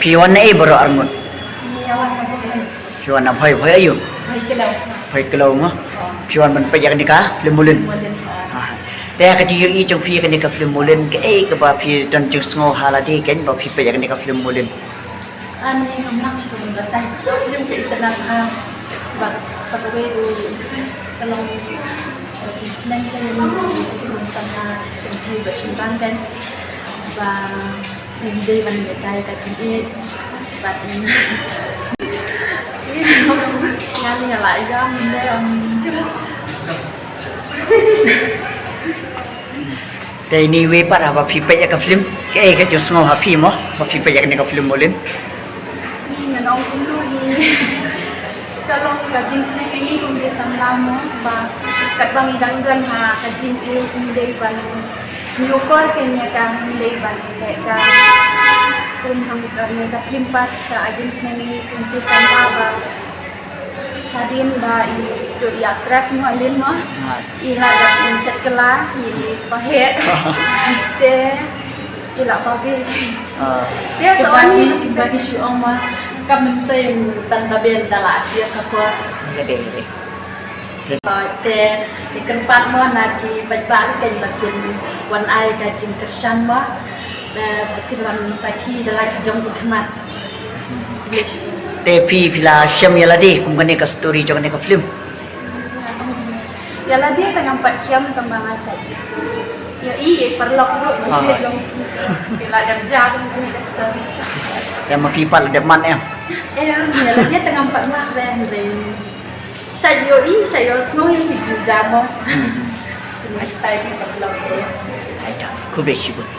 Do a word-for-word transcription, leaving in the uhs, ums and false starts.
Phi wan na ei baroh arngut? Phi wan na Bhoi, Bhoi aïu? Bhoi Khlaw mo. Phi wan ban peit ïa kane ka film Mulin. Te ka jingïohi jong phi ïa kane ka film Mulin, kaei kaba phi don jingsngew ha lade keiñ ba phi peit ïa kane ka film Mulin? Ani ngam nang shu batai. Jong ka internet ha. Bad sa kawei ruh ka long, eh, jingsneng jong ngi, ngi kum samla kynthei bad shynrang kan. Ba ngi dei ban batai ka jingïeit. Bad ngi, ngi nga la ïam ne, um, Te ine iwei pat haba phi peit ïa ka film, kaei ka jingsngew ha phi mo ba phi peit ïa kane ka film Mulin? Ngi nga ong kumno hi. Ka long ka jingsneng ïa ngi kum ki samla mo ba katba ngi dang don ha ka jingïeit ngi dei ban ñiewkor keiñ ïa ka, ngi dei ban leh ka kum hang ka, ïa ka film pat ka jingsneng ïa ngi kum ki samla ba Hadien ba i ju i actress mo, Alin mo. Ha. I la dep i shet kylla, i paheh. Te i la babe. Ha. Te sa, kaba wan ngi, kaba ngi shu ong mo, ka myntoi tang babe da la dia ka por. Ka dei, ka dei. Te i kyrpad mo na ki paidbah keiñ ba kin wan ai ka jingkyrshan mo. Ba kin wan sakhi da la ki jong ki khmat. Te phi, phi la shem ïa lade kum kane ka story jong kane ka film? Ïa lade te ngam pat shem tang ba nga shem ïa i, i paralok ruh ba shem long. Phi la dep ja kum kane ka story. Te ma phi pat la dep mad em? Em, ïa lade te ngam pat mad re, re. Sha ïohi, sha ïohsngew ïa ki jingja mo. Kumno sha tai ki paralok. Ai ta, khublei shibun.